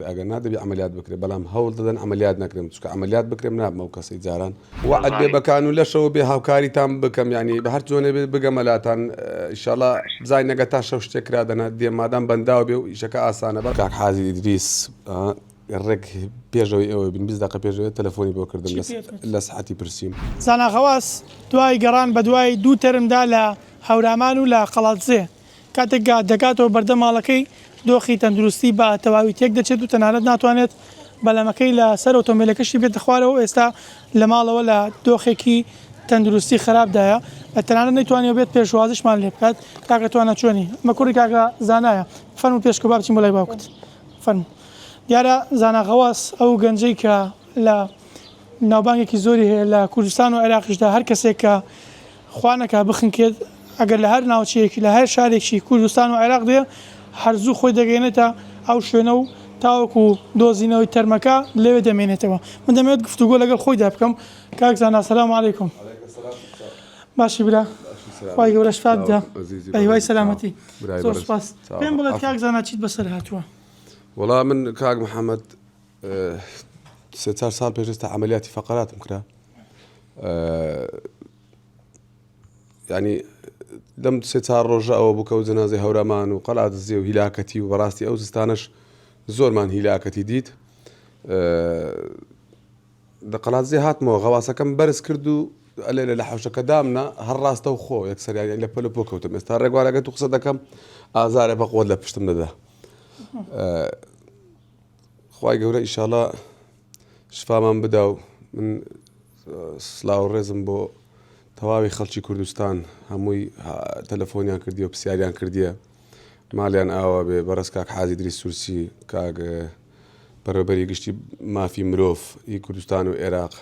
ئەگەر نا دەبی عەمەلیات بکرێ بەڵام هەوڵ دەدەن عەمەلیات نەکرێم چونکە عەمەلیات بکرێم نابمە ئەو کەسەی جاران وەعد بێ بە کانولەشەوە بێ هاوکاریتان بکەم یانی بە هەر جۆنێ بێ بگەمە لاتان ئیشەڵا بزانین ئەگەر تا شەو شتێک کرا دەنا دێم مادام بەنداو بێ و ئیشەکە ئاسانە بە کاک حازی ئیدریس ڕێک پێشەوەی ئێوە بین 20 دەقە پێشەوەی تەلەفۆنی بۆ کردم لە سحەتی پرسیم. زانا غەواس دوای گەڕان بەدوای دوو تەرمدا لە هەورامان و لە قەڵادزێ، کاتێک دەگاتەوە بەردەم ماڵەکەی، دۆخی تەندروستی بە تەواوی تێکدەچێت و تەنانەت ناتوانێت بەلەمەکەی لە سەر ئۆتۆمبێلەکەشی بێتە خوارەوە و ئێستا لە ماڵەوە لە دۆخێکی تەندروستی خراپدایە، تەنانەت نەیتوانیوە بێت پێشوازیشمان لێبکات. کاکە توانا چۆنی؟ ئەمە کوڕی کاکە زانایە. فەرموو پێشکەوە با بچین بۆ لای باوکت. فەرموو. دیارە زانا غەواس ئەو گەنجەی کە لە ناوبانگێکی زۆری هەیە لە کوردستان و عێراقیشدا هەر کەسێک کە خوا نەکا بخنکێت ئەگەر لە هەر ناوچەیەکی لە هەر شارێکی کوردستان و عێراق دێ هەر زوو خۆی دەگەیەنێتە ئەو شوێنە و تاوەکو دۆزینەوەی تەرمەکە لەوێ دەمێنێتەوە من دەمەوێت گفتوگۆ لەگەڵ خۆیدا بکەم کاک زانا سلام علیکم باشی برا خوای گەورە شفات بدا بە هیوای سەلامەتی زۆر سوپاس پێم بڵێت کاک زانا چیت بەسەر هاتووە وەڵا من کاک محەممەد سێ چار ساڵ پێش ئێستا عەمەلیاتی فەقەراتم کرا ینی لەم سێ چار ڕۆژە ئەوە بوو کە و جەنازەی هەورامان و قەڵادزێ و هیلاکەتی و بەڕاستی ئەو زستانەش زۆرمان هیلاکەتی دیت لە قەڵادزێ هاتمەوە غەواسەکەم بەرز کرد و ئەلێ لە حەوشەکە دامنا هەر ڕاستە و خۆ یەکسەریان لە پەل و پۆ کەوتم ئێستا ڕێگوارەکە تو قسە دەکەم ئازارە بە قوت لە پشتم دەدا خوای گەورە ئیشاڵا شفامان بدا و من سلااو ڕێزم بۆ تەواوی خەڵکی کوردستان هەمووی تەلەفۆنیان کردی و پرسیاریان کردیە ماڵیان ئاوا بێ بەڕێز کاک حازی دری سورسی کاک بەڕێوبەری گشتی مافی مرۆڤ ی کوردستان و عێراق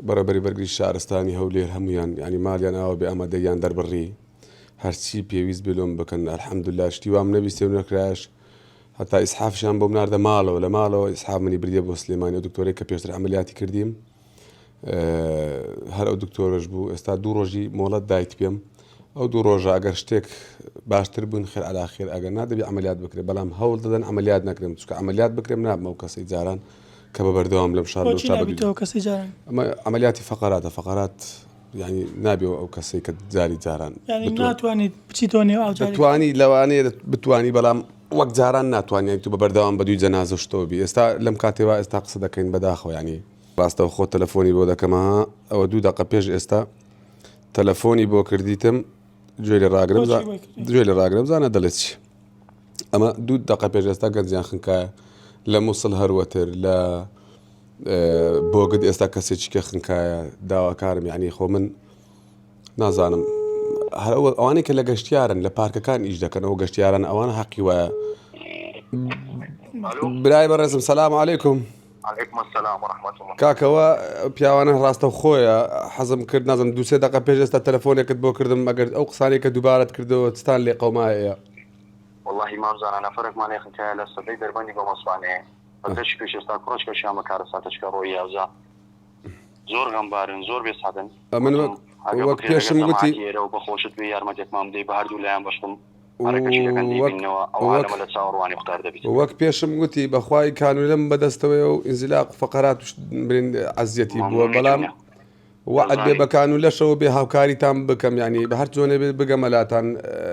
بەڕێوبەری بەرگری شارستانی هەولێر هەمویان ینی ماڵیان ئاوا بێ ئامادەیان دەربڕی هەرچی پێویست بێ لۆم بکەن الحمدلله شتی وام نەبیستێ و نەکرایش هەتا ئیسحافیشیان بۆم ناردە ماڵەوە لە ماڵەوە ئیسحاف منی بردیە بۆ سلێمانی ئەو دکتۆرەی کە پێشتر عەمەلیاتی کردیم هەر ئەو دکتۆرەش بوو ئێستا دوو ڕۆژی مۆڵەت دایت پێم ئەو دوو ڕۆژە ئەگەر شتێک باشتر بوون خێر عەلا خێر ئەگەر نا دەبی عەمەلیات بکرێت بەڵام هەوڵ دەدەن عەمەلیات نەکرێم چونکە عەمەلیات بکرێم نابم ئەو کەسەی جاران کە بە بەردەوام لەم شار لەو بۆچی شار نابیتەوە کەسەی جاران؟ ئەمە عەمەلیاتی فەقەراتە فەقەرات یانی نابێ ئەو کەسەی کە جاری جاران یانی ناتوانیت بچیتەوە نێو ئاو جارێکی دەتوانی لەوانەیە بتوانی بەڵام وەک جاران ناتوانانی یانی تو بە بەردەوام بە دووی جەنازە شتەوە بی ئێستا لەم کاتێوا ئێستا قسە دەکەین بەداخەوە یانی ڕاستەوخۆ تەلەفۆنی بۆ دەکەم ها ئەوە دوو دەقە پێش ئێستا تەلەفۆنی بۆ کردیتم گوێ لێ ڕاگرم بۆچی بۆی کردی؟ گوێ لێ ڕاگرم زانە دەڵێ چی ئەمە دوو دەقە پێش ئێستا گەنجیان خنکایە لە مووسڵ هەروەتر لە بۆگد ئێستا کەسێکی کە خنکایە داواکارم یعنی خۆ من نازانم هەر ئەوانەی کە لە گەشتیارن لە پارکەکان ئیش دەکەن ئەو گەشتیاران ئەوان حەقی وایە برای بەڕێزم سەلام علیکم کاکەوە پیاوانە ڕاستە خۆیە حەزم کرد نازم دوسێ دقە پێش ئێستا تەلەفۆنێکت بۆ کردم ئەگەر ئەو قسانێک کە دووبارەت کردەوە چتان لێ قەومایە واللهی مام زانا نەفەرێکمان لێ خنکایە لە سەدەی دەربەندی گۆمەسوانێ بەدەشی پێش ئێستا کوڕەچکەشیان بە کارەساتەچکە ڕۆیی ئەوجا زۆر غەمبارن زۆر بێ ساتن ئەمن وەک ئەگەر وەک بکرێ لەگەڵ پێشم گوتی جەماعەتی ئێرە و بەخۆشت بێ یارمەتێکمان بدەی بە هەردوو لایان بەشکم هەرەکەشی دەکەن وەک دەیبیننەوە ئەو وەک عالەمە لە چاوەڕوانی قوتار دەبیت. وەک پێشم گوتی بەخوای کانولەم بەدەستەوەیە و ئینزیلاق و فەقەرات و برین عەزیەتی بووە مەمنونی بەڵام تونە وەعد بێ دەزانی. بە کانولەشەوە بێ هاوکاریتان بکەم یانی بە هەر جۆنێ بێ بگەمە لاتان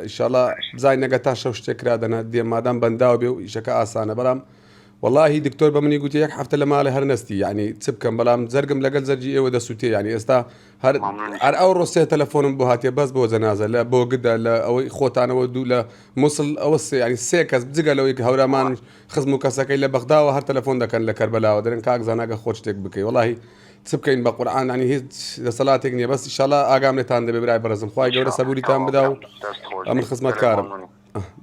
ئیشەڵا بزانین ئەگەر تا شەو شتێک کرا دەنا دێم مادام بەنداو بێ و ئیشەکە ئاسانە بەڵام وەڵاهی دکتۆر بە منی گوتی یەک هەفتە لە ماڵێ هەر نەستی یانی چ بکەم بەڵام جەرگم لەگەل جەرگی ئێوە دەسوتێ یانی ئێستا هەر مەمنونی هەر ئەوڕۆ سێ تەلەفۆنم بۆ هاتیە بەس بۆ جەنازە لە بۆگدە لە ئەوەی خۆتانەوە دوو لە موسڵ ئەوە سێ یانی سێ کەس جگە لەوەی کە هەورامان خزم و کەسەکەی لە بەغداوە هەر تەلەفۆن دەکەن لە کەربەلاوە دەرێن کاک زانا گە خۆت شتێک بکەی وەڵاهی چ بکەین بە قورعان یانی هیچ دەسەلاتێک نییە بەس ئیشاڵا ئاگام لێتان دەبێ برای بەڕێزم خوای گەورە ئینشاڵڵا سەبوریتان تەواو بدا و برام دەست خۆش ئەمن بی گەلێک خزمەتکارم مەمنونی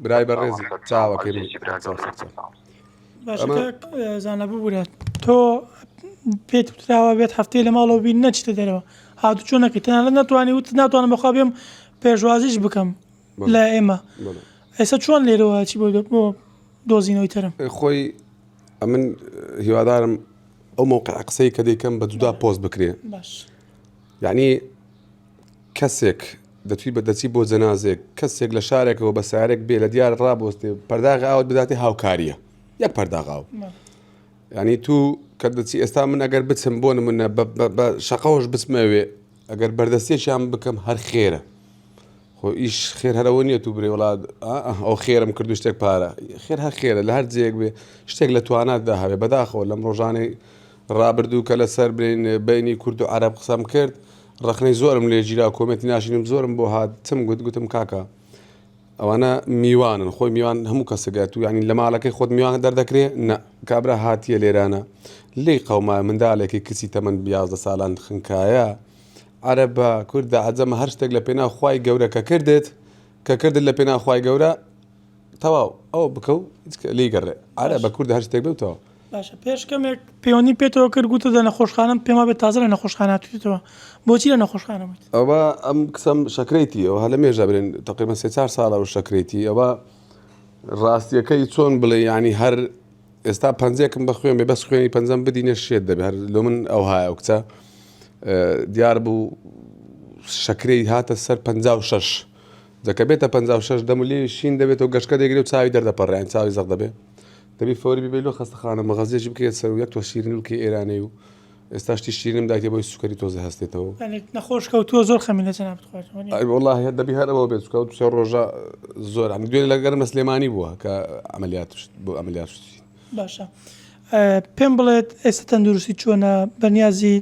برای سەرچاوە بەڕێزی سەرچاوە چاوەکەی من عەزیزی برا چاو گەورەم سەرچاو سەرچاوە. باشە ئەمە کاک زانا ببورە تۆ پێت وتراوە بێت هەفتەی لە ماڵەوە بی نەچیتە دەرەوە هاتوچۆ نەکەی تەنانەت نەتوانی وتت ناتوانم بەخوا بێم پێشوازیش بکەم بەڵێ لە ئێمە بەڵێ ئێستا چۆن لێرەوە چی بۆ بۆ دۆزینەوەی تەرم خۆی ئەمن هیوادارم ئەو مەوقع قسەی کە دەیکەم بە جودا پۆست بکرێ باش یعنی کەسێک دەچی بە دەچی بۆ جەنازێک کەسێک لە شارێکەوە بە سارێک بێ لە دیار ڕابۆستێ پەرداغ ئاوت بداتێ هاوکاریە. یەک پەرداغ ئاو. یانی تو کە دەچی ئێستا من ئەگەر بچم بۆ نمونە بە شەقەوەش بچمە ئەوێ ئەگەر بەردەستێکیان بکەم هەر خێرە خۆ ئیش خێر هەرەوە نییە تو برێ وڵات ئەو خێرم کردو شتێک پارە خێر هەر خێرە لە هەر جێیەک بێ شتێک لە تواناتدا هەبێ بەداخەوە لەم ڕۆژانەی ڕابردوو کە لەسەر بین بینی کورد و عەرەب قسەم کرد ڕەخنەی زۆرم لێ گیرا comment ی ناشینم زۆرم بۆ هات چم گوت گوتم کاکە ئەوانە میوانن خۆی میوان هەموو کەسێک تو یانی لە ماڵەکەی خۆت میوان دەردەکرێ نە کابرا هاتیە لێرانە لێی قەوما مندالێکی کچی تەمەن 11 ساڵان خنکایە عەرەبە کوردە عەجەمە هەر شتێک لە پێناو خوای گەورە کە کردت کە کردت لە پێناو خوای گەورە تەواو ئەوە بکە و لێی گەڕێ عەرەبە کوردە هەر شتێک بێ و تەواو. باشە پێش کەمێک پەیوەندیم پێتەوە کرد گوتت لە نەخۆشخانەم پێم وابێت تازە لە نەخۆشخانە هاتوویتەوە بۆچی لە نەخۆشخانە بوویت؟ ئەوە ئەم کچەم شەکرەیتی ئەوە هەر لە مێژە برێن تقریبا سێ چار ساڵە ئەو شەکرەیتی ئەوە ڕاستیەکەی چۆن بڵێ یعنی هەر ئێستا پەنجێکم بە خوێن بێ بەس خوێنی پەنجەم بدینە شێت دەبێ هەر لۆ من ئەوهایە ئەو کچە دیار بوو شەکرەی هاتە سەر 56 دەکە بێتە 56 دەم و لێوی شین دەبێتەوە گەشکە دەگرێ و چاوی دەردەپەڕێن چاوی زەق دەبێ دەبی فەوری بیبەی لۆ خەستەخانە مەغەزیەکی بکەیە سەر و یەک تۆ شیرینی بکەی ئێرانەی و ئێستا شتی شیرینم دایتێ بۆی سوکەری تۆزە هەستێتەوە. یانی نەخۆش کەوتووە زۆر خەمی لە جەنابت خواردوە وەنیە؟ ئەی وەڵاهی هەر دەبی هەر ئەوە بێت چونکە ئەو دوو سێ ڕۆژە زۆر یانی دوێنێ لەگەرم لە سلێمانی بووە کە عەمەلیات بۆ عەمەلیات شتین. باشە پێم بڵێت ئێستا تەندروستی چۆنە بەنیازی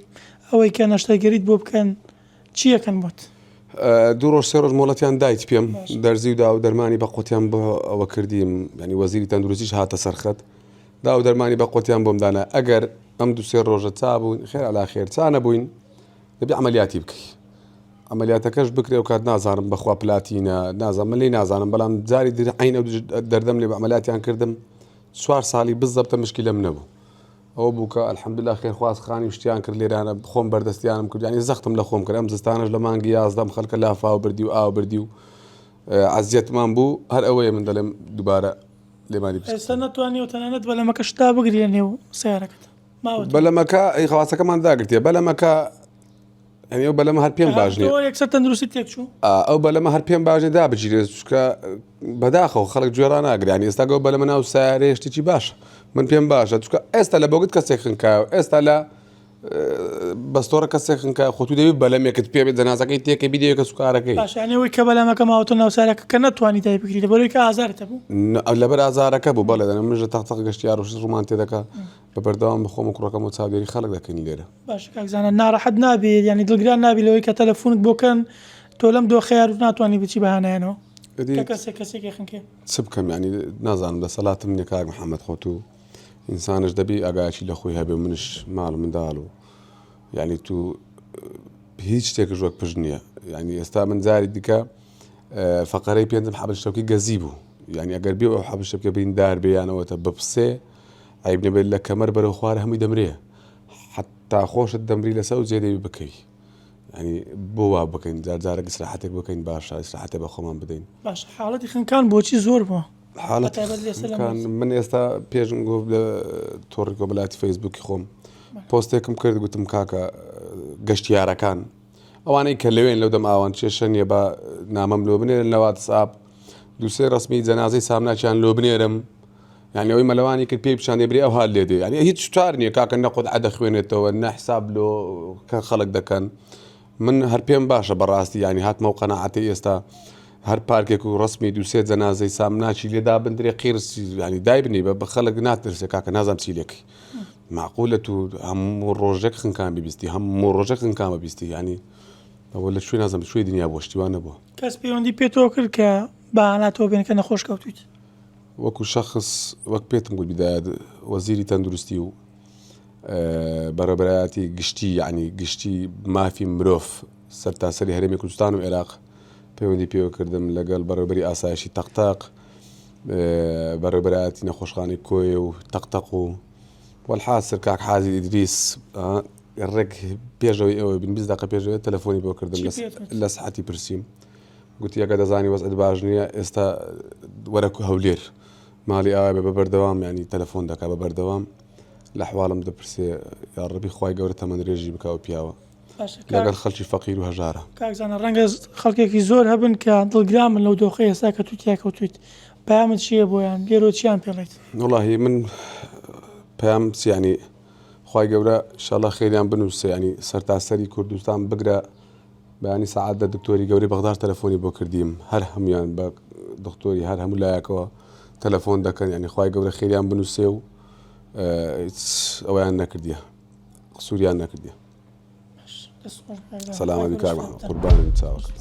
ئەوەی کە نەشتەرگەریت بۆ بکەن چی ئەکەن بۆت؟ دوو ڕۆژ سێ ڕۆژ مۆڵەتیان دایت پێم دەرزی و داو دەرمانی بە قوتیان بۆ ئەوە کردیم ینی وەزیری تەندروستیش هاتە سەرخەت داو دەرمانی بە قوتیان بۆم دانا ئەگەر ئەم دوو سێ ڕۆژە چا بوون خێر علا خێر چا نەبووین دەبی عملیاتی بکەی عملیاتەکەش بکرێ و کات نازانم بەخوا پلاتینە نازانم من لێی نازانم بەڵام جاری در عین ئەو دەردەم لێ بە عملیاتیان کردم چوار ساڵی بزەبتە مشکیلەم نەبوو ئەوە بوو کە الحمدللە خێرخواز خانی و شتیان کرد لێرانە خۆم بەردەستیانم کرد یانی زەختم لە خۆم کرد ئەم زستانەش لە مانگی یازدەم خەڵکە لافاو بردی و ئاو بردی و عەزیەتمان بوو هەر ئەوەیە من دەڵێم دووبارە لێمانی پرسی. ئێستا نەتوانیوە تەنانەت بەلەمەکەشت دابگری لە نێو سەیارەکەت ماوەتەوە. بەلەمەکە ئەی خەواسەکەمان داگرتیە بەلەمەکە یانی ئەو بەلەمە هەر پێم باش نیە. تۆ یەکسەر تەندروستی تێک چوو؟ ئەو بەلەمە هەر پێم باش نیە دابگیرێت چونکە بەداخەوە خەڵک گوێ ڕاناگرێ یانی ئێستا گەو بەلەمە ناو سەیارەیە شتێکی باشە من پێم باشە چونکە ئێستا لە بۆگت کەسێک خنکایە و ئێستا لە بەستۆڕە کەسێک خنکایە خۆ تو دەبی بەلەمێکت پێ بێت جەنازەکەی تێکەی بیدەوێ کە سوکارەکەی. باشە یانی ئەوەی کە بەلەمەکە ماوەتە ناو سەیارەکە کە نەتوانی دایبگری لەبەرئەوەی کە ئازارت هەبوو؟ لەبەر ئازارەکە بوو بەڵێ دەنە منش لە تەق تەق گەشتیار و شت ڕوومان تێدەکا بە بەردەوام بە خۆم و کوڕەکەمەوە چاودێری خەڵک دەکەین لێرە. باشە کاک زانا ناڕەحەت نابی یانی دڵگران نابی لەوەی کە تەلەفونت بۆ کەن تۆ لەم دۆخەیا ناتوانی بچی بە هانایانەوە کە کەسێک کەسێکی خنکێ. چ بکەم یانی نازانم دەسەلاتم نیە کاک محمد خۆ تو ئینسانش دەبی ئاگایەکی لە خۆی هەبێ منش ماڵ منداڵ و یانی تو هیچ شتێکش وەک پشت نییە یانی ئێستا من جاری دیکە فەقەرەی پێنجم حەبل شەوکی گەزی بوو یانی ئەگەر بێ ئەو حەبل شەوکە بریندار بێ یانەوەتە بپسێ عیب نەبێت لە کەمەر بەرەو خوار هەمووی دەمرێ حتا خۆشت دەمری لەسەر ئەو جێ دەبی بکەوی یعنی بۆ وا بکەین جار جارێک ئیسراحەتێک بکەین باشە ئیسراحەتێ بە خۆمان بدەین. باشە حاڵەتی خنکان بۆچی زۆر بووە؟ حاڵەتی خنکان من ئێستا پێشم گۆ لە تۆڕی کۆمەلاتی فەیسبووکی خۆم پۆستێکم کرد گوتم کاکە گەشتیارەکان ئەوانەی کە لەوێن لەو دەم ئاوان کێشە نییە بە نامەم لۆ بنێرن لە واتسئاپ دووسێ ڕسمی جەنازەی سامناکیان لۆ بنێرم یانی ئەوەی مەلەوانی کرد پێی پیشان دەی برێ ئەوها لێ دێ یانی هیچ چار نییە کاکە نە قودعە دەخوێنێتەوە نە حساب لۆ کە خەڵک دەکەن من هەر پێم باشە بەڕاستی ینی هاتمەوە قەنەعەتی ئێستا هەر پارکێک و ڕسمی دووسێ جەنازەی سامناکی لێدا بندرێ قیرس ینی دایبنی بە بە خەڵک ناترسێ کاکە نازانم چی لێکەی معقولە تو هەموو ڕۆژێک خنکان ببیستی هەموو ڕۆژێک خنکان ببیستی ینی ئەوە لە کوێ نازانم کوێی دنیا بووە شتی وا نەبووە. کەس پەیوەندی پێتەوە کرد کە بە هاناتەوە بێن کە نەخۆش کەوتویت؟ وەکو شەخس وەک پێتم گوت بیدایەت وەزیری تەندروستی و بەڕێوەبەرایەتی گشتی یعنی گشتی مافی مرۆڤ سەرتاسەری هەرێمی کوردستان و عێراق پەیوەندی پێوە کردم لەگەڵ بەڕێوەبەری ئاسایشی تەقتەق بەڕێوەبەرایەتی نەخۆشخانەی کۆیە و تەقتەق و وەلحاسر کاک حازی ئیدریس ڕێک پێشەوەی ئەوە بین 20 دقە پێشەوە تەلەفۆنی بۆ کردم لە سعەتی پرسیم گوتی ئەگەر دەزانی وەزعت باش نییە ئێستا وەرە هەولێر ماڵی ئاوا بێ بە بەردەوام ینی تەلەفۆن دەکا بە بەردەوام لە حواڵم دەپرسێ یاڕەبی خوای گەورە تەمەن درێژی بکا و پیاوە لەگەڵ خەڵکی فەقیر و هەژارە. کاک زانا ڕەنگە خەڵکێکی زۆر هەبن کە دڵگران بن لەو دۆخەی ئێستا کە تو تیا کەوتویت. پەیامت چییە بۆیان لێرەوە چیان پێڵێیت؟ وەڵاهی من پەیام یانی خوای گەورە ئیشەڵا خێریان بنووسێ ینی سەرتاسەری کوردستان بگرە بەیانی سەعات دە دکتۆری گەورەی بەغداش تەلەفۆنی بۆ کردیم هەر هەمویان بە دکتۆری هەر هەموو لایەکەوە تەلەفۆن دەکەن ینی خوای گەورە خێریان بنووسێ و ئەویان نەکردیە قسوریان نەکردیە سەلامەتی کاک قوربانم چاوەکەم.